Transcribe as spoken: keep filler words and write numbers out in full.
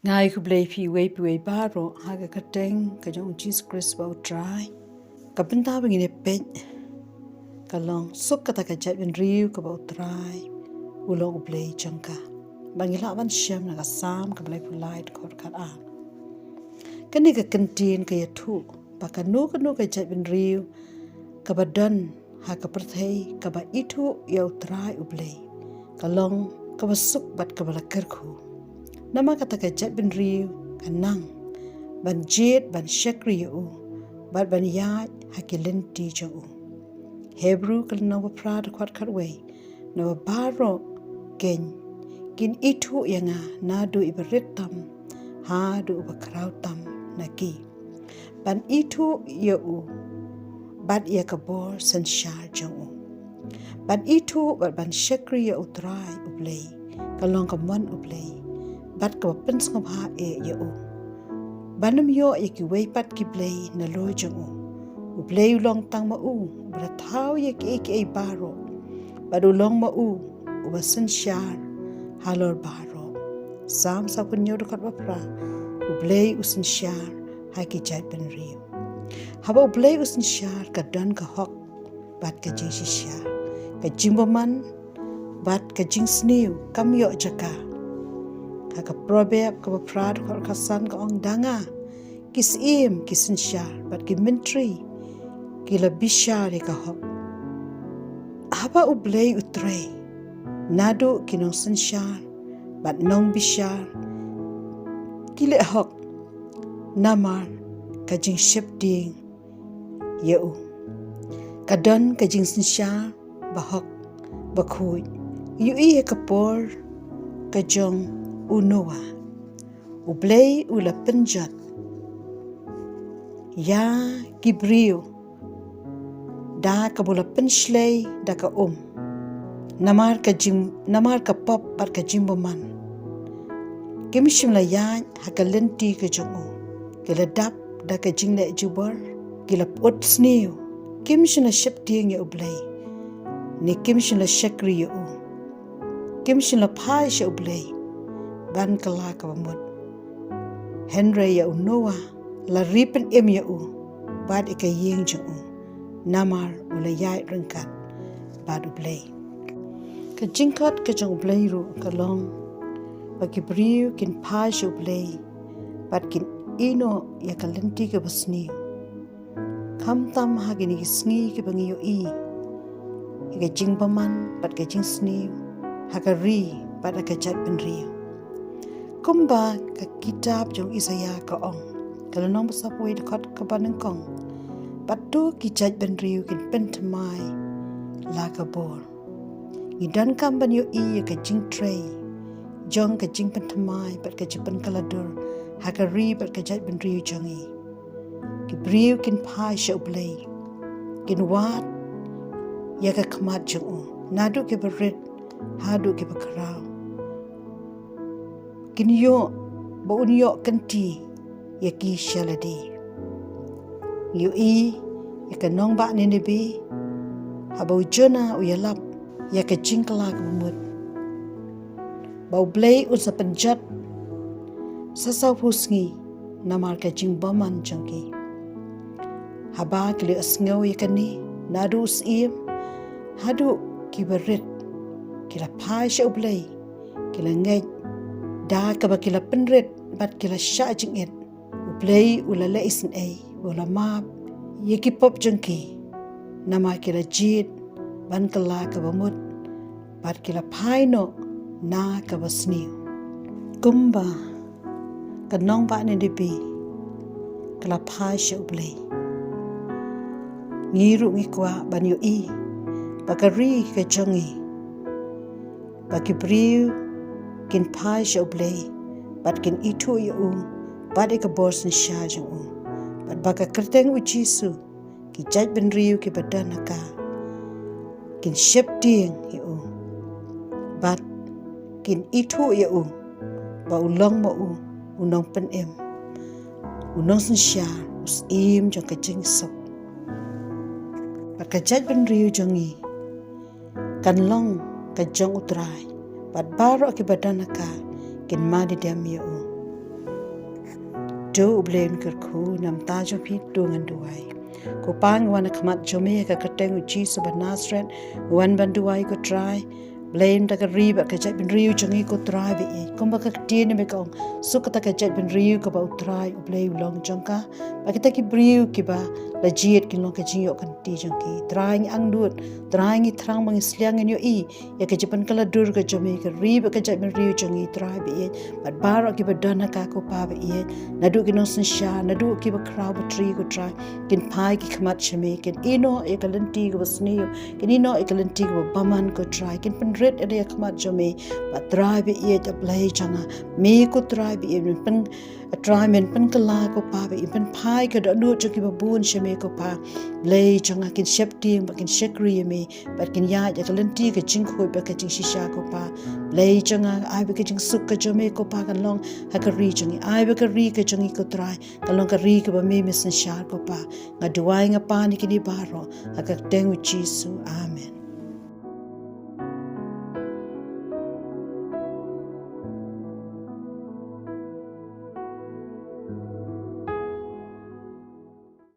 Nga ai khublei phi uwei pa uwei baroh ha ka kyrteng ka jong u Jisu Khrist ba u Trai. Ka bynta ba ngin ïa peit ka long suk kata ka jaitbynriew kaba u Trai u long u Blei jong ka. Ba ngi lah ban shem na ka Salm kaba laiphew lai dkhot khatar. Kane ka kyntien ka ïathuh ba kano kano ka jaitbynriew kaba don ha ka pyrthei kaba ithuh ïa u Trai u Blei ka long kaba suk bad kaba la kyrkhu. Namar kata ka jaitbynriew ka nang ban jied ban shakri ïa u bad ban ïaid ha ki lynti jong u. Hebru ka lynnong ba phra dkhot khatwei. Namar baroh keiñ kin ithuh ïa nga naduh i barit tam haduh uba khraw tam na ki, ban ithuh ïa u bad ïa ka bor synshar jong u. Ban ithuh bad ban shakri ïa u Trai u Blei ka long ka mon u Blei bad kaba pynsngewbha eh ïa u. Ban ym ïoh ïa kiwei pat ki blei na lor jong u. U Blei u long tang ma u uba la thaw ïa kiei kiei baroh bad u long ma u uba synshar halor baroh. Salm sawphew hynñiew dkhot ba phra. U Blei u synshar ha ki jaitbynriew. Haba u Blei u synshar ka don ka hok bad ka jingshisha, ka jingbymman bad ka jingsniew kam ïoh jaka. Ha ka Proverb kaba phra dkhot khatsan ka ong, da nga ki syiem ki synshar bad ki myntri ki la bishar ïa ka hok. Haba u Blei u trei naduh ki nongsynshar bad nongbishar ki leh hok namar ka jingsheptieng ïa u. Ka don ka jingsynshar ba hok ba khuid. Ïohi ha ka por ka jong u Noah. U Blei u la pynjot ïa ki briew da kaba u la pynshlei da ka um. Namar ka jing, namar ka pop bad ka jingbymman kim shym la ïaid ha ka lynti ka jong u. Ki la dap da ka jingleh jubor, ki la pyut sniew. Kim shym la sheptieng ïa u Blei ne kim shym la shakri ïa u. Kim shym la phai sha u Blei ban kylla kaba mut. Hynrei ïa u Noah la ri pynim ïa u bad ïa ka ïing jong u, namar u la ïaid ryngkat bad u Blei. Ka jingkhot ka jong u Blei ruh ka long ba ki briew kin phai sha u Blei bad kin ïehnoh ïa ka lynti kaba sniew. Khamtam ha kine ki sngi kiba ngi ïohi ïa ka jingbymman bad ka jingsniew ha ka ri bad ha ka jaitbynriew. Kumba ka kitab jong Isaïah ka ong, ka lynnong ba sawphew wei dkhot kaba nyngkong, bad to ki jaitbynriew kin pynthymmai la ka bor. Ngi donkam ban ïohi ïa ka jingtrei jong ka jingpynthymmai bad ka jingpynkylla dur ha ka ri bad ka jaitbynriew jong ngi. Ki briew kin phai sha u Blei, kin wad ïa ka khmat jong u, naduh kiba rit haduh kiba khraw. Kin ïoh ba un ïoh kynti ïa ki sha lade. Ngi ïohi ïa ka nongbah Nineveh, haba u Jonah u ïalap ïa ka jingkylla kaba mut ba u Blei un sa pynjot sa sawphew sngi namar ka jingbymman jong ki. Haba ki la ïohsngew ïa kane, naduh u syiem haduh kiba rit, ki la phai sha u Blei, ki la ngeit da kaba ki la pynrit bad ki la shah jingit. U Blei u la leh isynei, u la map ïa ki pop jong ki, namar ki la jied ban kylla kaba mut bad ki la phai noh na kaba sniew. Kumba ka nongbah Nineveh ka la phai sha u Blei, ngi ruh ngi kwah ban ïohi ba ka ri ka jong ngi, ba ki briew kin phai sha u Blei bad kin ithuh ïa u bad ïa ka bor synshar jong u, bad ba ka kyrteng u Jisu ki jaitbynriew kiba don ha ka kin sheptieng ïa u bad kin ithuh ïa u ba u long ma u u nongpynim, u nongsynshar, u syiem jong ka jingsuk. Bad ka jaitbynriew jong ngi kan long ka jong u Trai, bad baroh kiba don ha ka kin mad idem ïa u. To U Blei un kyrkhu, namar jong phi to ngan duwai. Ko Pa, nga wan ha khmat jong me ha ka kyrteng U Jisu ba Nasareth, nga wan ban duwai ko Trai. Blei, ynda ka ri bad ka jaitbynriew jong ngi ko Trai ba ïeit, kumba ka ktien jong me ka ong, suk kata ka jaitbynriew kaba U Trai U Blei u long jong ka. Bad kita ki briew kiba la jied kin long ka jingïoh kynti jong ki. Trai, ngi angnud, Trai, ngi thrang ba ngi sliang ngin ïohi ïa ka jingpynkylla dur ka jong me ha ka ri bad ka jaitbynriew jong ngi Trai ba ïeit. Bad baroh kiba don ha ka ko Pa ba ïeit, naduh ki nongsynshar, naduh kiba khraw batri ko Trai, kin phai ki khmat sha me, kin ïehnoh ïa ka lynti kaba sniew, kin ïehnoh ïa ka lynti kaba bymman ko Trai, kin pynrit ïa ka khmat jong me. Bad Trai ba ïeit, A Blei jong nga, me ko Trai ba ïeit, men pyn A Trai, men pynkylla ko Pa ba ïeit, pynphai ka dohnud jong kiba bun sha me ko Pa. Blei jong nga, kin sheptieng bad kin shakri ïa me, bad kin ïaid ïa ka lynti ka jingkhuid bad ka jingshisha ko Pa. Blei jong nga, ai ba ka jingsuk ka jong me ko Pa kan long ha ka ri jong ngi. Ai ba ka ri ka jong ngi ko Trai kan long ka ri kaba me me synshar ko Pa. Nga duwai, nga pan ïa kine baroh ha ka kyrteng U Jisu. Amen.